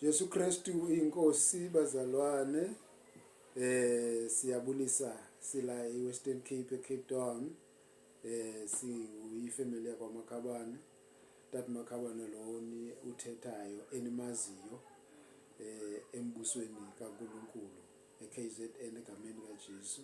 Jesu Kristu inkosi bazalwane, siyabulisa sila eWestern Cape, eCape Town. Siyifamily yakwaMakhabane. Tata Makhabane lo ni uthethayo enimaziyo embusweni kaNkulunkulu eKZN egameni kaJesu.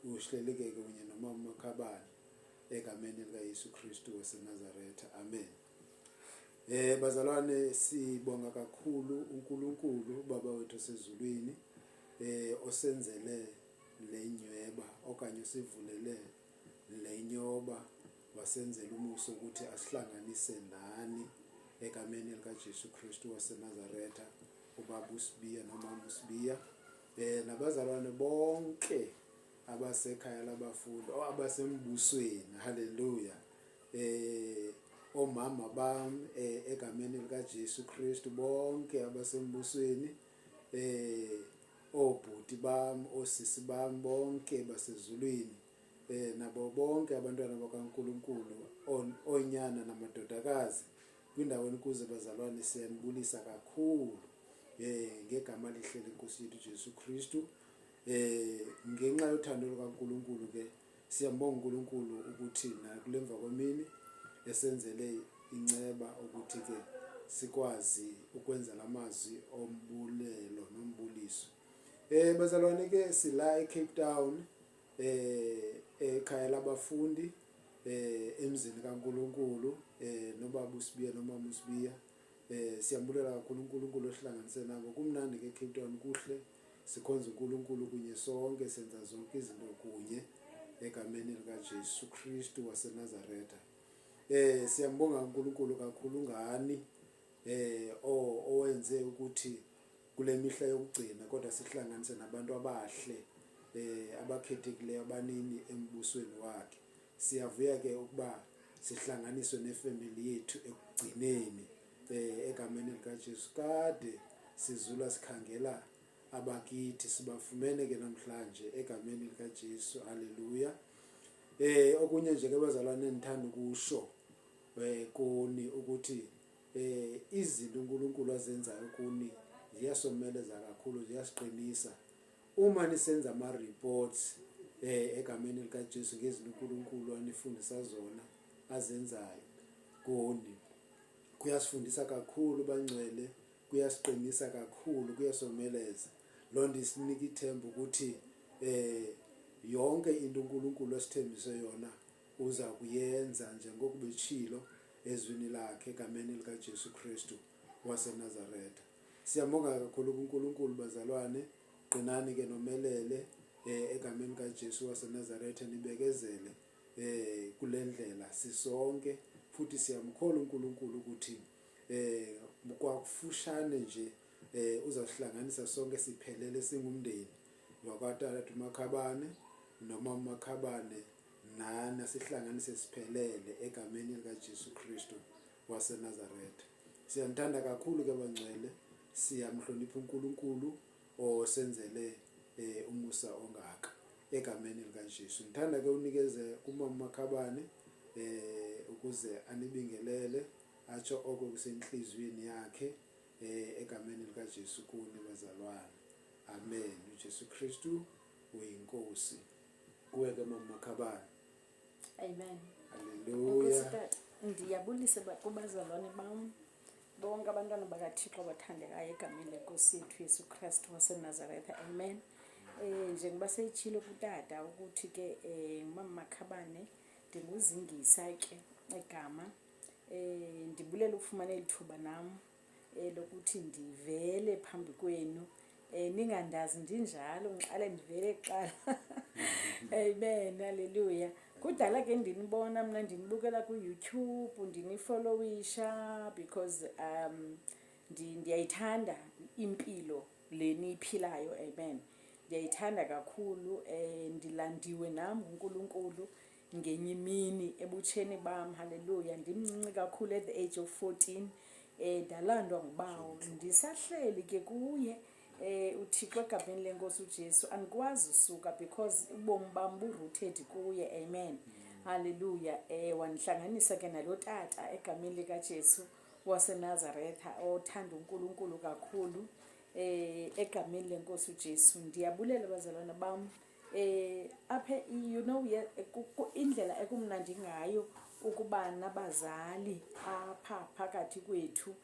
Uhleleke ke kunye nomama Makhabane egameni likaYesu Kristu waseNazaretha. Amen. Bazalwane, sibonga kakhulu uNkulunkulu uBaba wethu osezulwini osenzele le nyweba okanye osivulele le nyoba, wasenzela umusa ukuthi asihlanganise nani egameni likaJesu Kristu waseNazaretha, ubaba uSibiya nomama uSibiya nabazalwane bonke abasekhaya labafundi abasembusweni. Haleluya. Omama bam egameni likaJesu Kristu, bonke abasembusweni, obhuti bam, osisi bam bonke basezulwini, nabo bonke abantwana bakaNkulunkulu, onyana namadodakazi kwindawo enikuze bazalwane, siyanibulisa kakhulu ngegama lihle lenkosi yethu Jesu Kristu. Ngenxa yothando lukaNkulunkulu ke siyambonga uNkulunkulu ukuthi nakulemva kwemini esenzele inceba ukuthi ke sikwazi ukwenza lamazwi ombulelo nombuliso. Bazalwane ke sila eCape Town, ekhaya labafundi, emzini kaNkulunkulu, nobaba uSibiya nomama uSibiya. Siyambulela kakhulu uNkulunkulu ohlanganise nabo. Kumnandi ke eCape Town, kuhle, sikhonza uNkulunkulu kunye sonke, senza zonke izinto kunye egameni likaJesu Kristu waseNazaretha. Siyambonga uNkulunkulu kakhulu ngani owenze ukuthi kule mihla yokugcina kodwa sihlanganise nabantu abahle abakhethekileyo abanini embusweni wakhe. Siyavuya ke ukuba sihlanganiswe nefamily yethu ekugcineni egameni likaJesu. Kade sizula sikhangela abakithi, sibafumene ke namhlanje egameni likaJesu. Haleluya. Okunye nje ke bazalwane endithanda ukusho kuni ukuthi izinto uNkulunkulu azenzayo kuni ziyasomeleza kakhulu, ziyasiqinisa. Uma nisenza ama reports egameni likaJesu ngezinto uNkulunkulu anifundisa zona azenzayo kuni, kuyasifundisa kakhulu bangcwele, kuyasiqinisa kakhulu, kuyasomeleza. Loo nto isinika ithemba ukuthi yonke into uNkulunkulu asithembise yona uza kuyenza njengoko betshilo ezwini lakhe egameni likaJesu Kristu waseNazaretha. Siyambonga kakhulu kuNkulunkulu bazalwane, qinani ke nomelele egameni kaJesu waseNazaretha, nibekezele kule ndlela sisonke, futhi siyamkholwa uNkulunkulu ukuthi kwakufushane nje uzasihlanganisa sonke siphelele singumndeni wakwaTata uMakhabane noma uMakhabane, nani asihlanganise siphelele egameni likaJesu Kristu waseNazaretha. Siyanithanda kakhulu ke bangcwele, siyamhlonipha uNkulunkulu osenzele umusa ongaka egameni likaJesu. Ngithanda ke unikeze kumama Makhabane ukuze anibingelele, atsho oko kusenhliziyweni yakhe egameni likaJesu kuni bazalwane. Amen. UJesu Kristu uyinkosi. Kuwe ke mama Makhabane. Amen. Haleluya. Enkosi tata. Ndiyabulisa kubazalwane bam bonke abantwana bakaThixo abathandekayo egameni lenkosi yethu Yesu Kristu waseNazaretha. Amen. Njengoba seyitshilo kutata ukuthi ke ngumama Makhabane, ndinguzingisa ke egama. Ndibulela ukufumana eli thuba nam lokuthi ndivele phambi kwenu. Ningandazi ndinjalo, ngiqale ndivele kuqala. Amen, haleluya. Kudala ke ndinibona mna, ndinibukela ku-YouTube, ndinifollowisha because ndiyayithanda impilo le niyiphilayo. Amen. Ndiyayithanda kakhulu. Ndilandiwe nam nguNkulunkulu ngenye imini ebutsheni bam. Haleluya. Ndimncinci kakhulu at the age of 14. Ndalandwa ngubawo, ndisahleli ke kuye uThixo egameni lenkosi uJesu. Andikwazi usuka because ubomi bam bu-rooted kuye. Amen. Haleluya. Wandihlanganisa ke nalo tata egameni likaJesu. waseNazaretha othanda uNkulunkulu kakhulu egameni lenkosi uJesu. Ndiyabulela bazalwana bam. Apha indlela ekumnandi ngayo ukuba nabazali apha phakathi kwethu.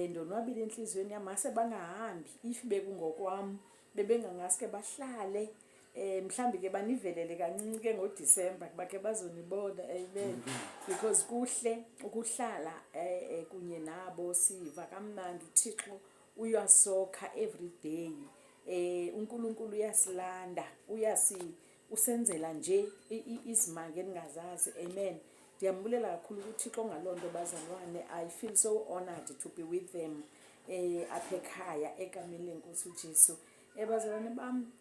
Ndonwabile entliziyweni yam, mase bangahambi. If bekungokwam bebengangaske bahlale, mhlambi ke banivelele kancinci ke ngoDisemba bakhe bazonibona, amen, because kuhle ukuhlala kunye nabo. Siva kamnandi, uThixo uyasokha every day. UNkulunkulu uyasilanda, uyasi usenzela nje izimanga endingazazi, amen. Ndiyambulela kakhulu kuThixo ngaloo nto bazalwane. I feel so honored to be with them apha ekhaya egameni lenkosi uJesu. Bazalwane bam,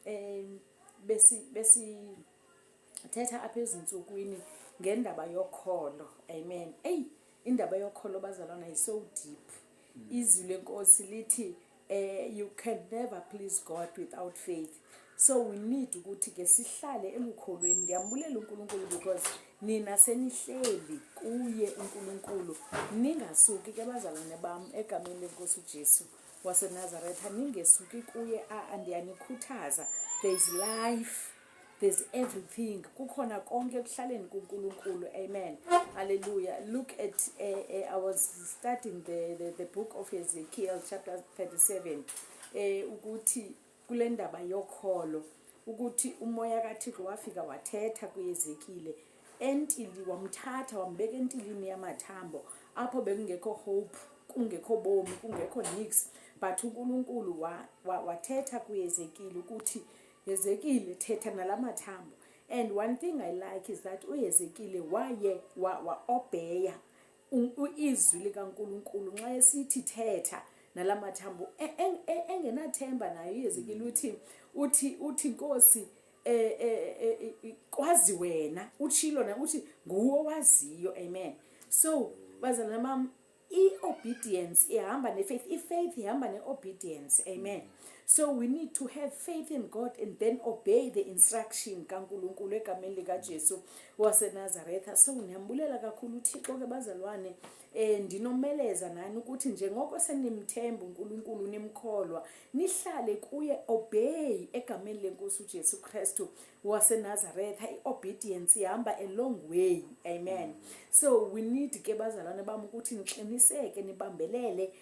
besithetha apha ezintsukwini ngendaba yokholo, amen. Eyi, indaba yokholo bazalwana is so deep. Izwi lenkosi lithi you can never please God without faith, so we need ukuthi ke sihlale elukholweni. Ndiyambulela uNkulunkulu because nina senihleli kuye uNkulunkulu. Ningasuki ke bazalwane bam egameni lenkosi uJesu waseNazaretha, ningesuki kuye. Ndiyanikhuthaza, there is life, there's everything, kukhona konke ekuhlaleni kuNkulunkulu, amen, hallelujah. Look at I was studying the book of Ezekiel chapter 37, ukuthi kule ndaba yokholo, ukuthi umoya kaThixo wafika wathetha kuEzekile entili, wamthatha wambeka entilini yamathambo apho bekungekho hope, kungekho bomi, kungekho nix, but uNkulunkulu wathetha kuEzekile ukuthi, "Ezekile, thetha nalamathambo." And one thing I like is that uEzekile waye wa-obeya izwi likaNkulunkulu nxa esithi thetha nalamathambo, engenathemba nayo uEzekile. Uthi, "Nkosi, kwazi wena." Utshilo na uthi nguwo waziyo, amen. So bazalwane bam, i-obedience ihamba ne-faith, i-faith ihamba ne-obedience, amen. So we need to have faith in God and then obey the instruction kaNkulunkulu egameni likaJesu waseNazaretha. So ndiyambulela kakhulu uThixo ke bazalwane. Ndinomeleza nani ukuthi njengoko senimthemba uNkulunkulu, nimkholwa, nihlale kuye, obey egameni lenkosi uJesu Kristu waseNazaretha. I-obedience ihamba a long way, amen. So we need ke bazalwane bam ukuthi niqiniseke, nibambelele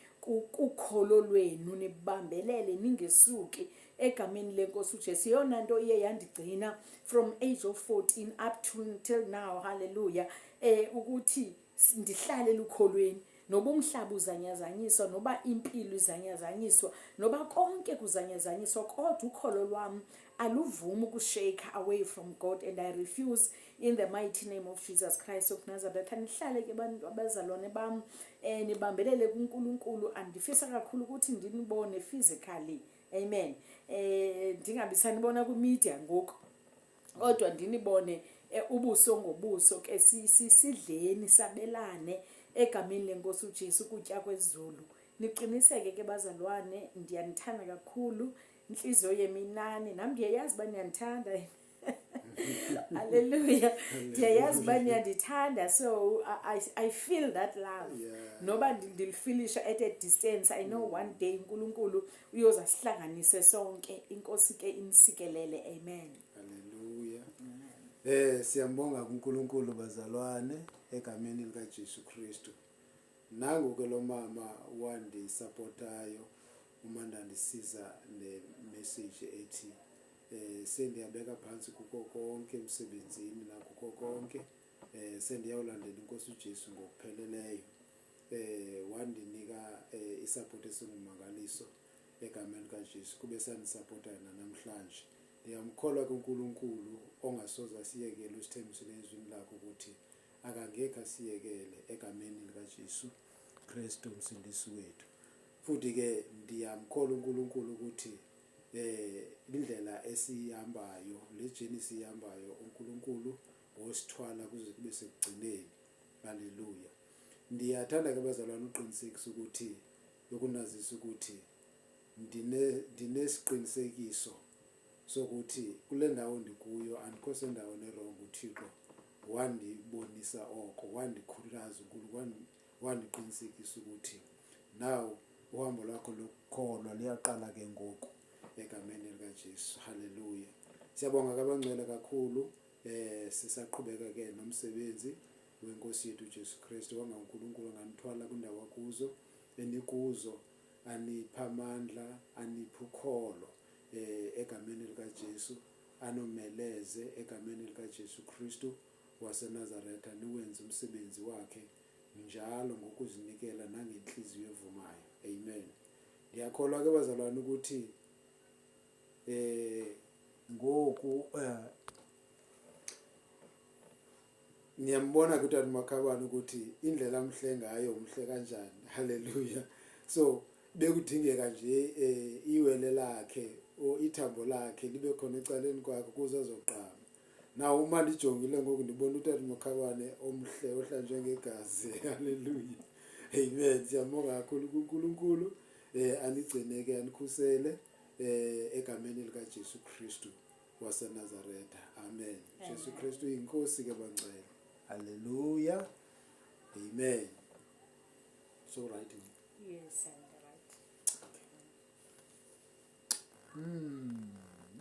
kukholo lwenu, nibambelele, ningesuki egameni lenkosi uJesu. Iyona nto iye yandigcina from age of 14 up to until now, hallelujah, ukuthi ndihlale elukholweni noba umhlaba uzanyazanyiswa, noba impilo izanyazanyiswa, noba konke kuzanyazanyiswa, kodwa ukholo lwam aluvumi ukushake away from God, and I refuse in the mighty name of Jesus Christ of Nazareth. Nihlale ke bantu abazalwane bam, nibambelele kuNkulunkulu. Andifisa kakhulu ukuthi ndinibone physically, amen, ndingabi sanibona kwimedia ngoku, kodwa ndinibone ubuso ngobuso ke, sidleni, sabelane egameni lenkosi uJesu ukutya kwezulu. Niqiniseke ke bazalwane, ndiyanithanda kakhulu, intliziyo yeminani nam ndiyayazi uba niyandithanda, haleluya, ndiyayazi uba niyandithanda. So I feel that love noba ndilifilisha at a distance. I know one day uNkulunkulu uyoza sihlanganise sonke. Inkosi ke inisikelele, amen. Haleluya. Siyambonga kuNkulunkulu bazalwane egameni lika Jesu Kristu. Nangu ke lo mama wandisupportayo uma ndandisiza ne message ethi sendiyabeka phansi kuko konke emsebenzini nakuko konke, sendiyawulandela inkosi uJesu ngokupheleleyo. Wandinika isupport esingumangaliso egameni likaJesu, kube sandisupporta namhlanje. Ndiyamkholwa kuNkulunkulu ongasoze asiyekele, usithembisile ezwini lakhe ukuthi akangekho asiyekele egameni likaJesu Kristu umsindisi wethu. Futhi ke ndiyamkholwa uNkulunkulu ukuthi indlela esihambayo, le journey sihambayo, uNkulunkulu wosithwala kuze kube sekugcineni, haleluya. Ndiyathanda ke bazalwane uqinisekisa ukuthi, yokunazisa ukuthi ndinesiqinisekiso sokuthi kule ndawo ndikuyo andikho sendaweni erongo. UThixo wandibonisa oko, wandikhuthaza uNkulunkulu. Wandiqinisekisa ukuthi now uhambo lwakho lokukholwa luyaqala ke ngoku egameni likaJesu. Haleluya. Siyabonga ke abangcwele kakhulu eh sisaqhubeka ke nomsebenzi wenkosi yethu uJesu Kristu wanga uNkulunkulu anganithwala kwindawo akuzo enikuzo anipha amandla anipha ukholo eh egameni likaJesu anomeleze egameni likaJesu Kristu waseNazaretha niwenze umsebenzi wakhe njalo ngokuzinikela nangenhliziyo evumayo. Amen. Ndiyakholwa ke bazalwane ukuthi eh ngoku eh niyambona ke utata Makhabane ukuthi indlela amhle ngayo umhle kanjani. Haleluya. So bekudingeka nje eh iwele lakhe o ithambo lakhe libe khona ecaleni kwakhe ukuze azoqama. Naw uma ndijongile ngoku ndibona utata uMakhabane omhle ohlanjwe ngegazi. Haleluya. Amen. Siyambonga kakhulu kuNkulunkulu eh anigcine ke anikhusele eh egameni likaJesu Kristu waseNazaretha. Amen. Jesu Kristu uyinkosi ke bangcwele. Haleluya. Amen. So right. Yes, I'm right. Mm.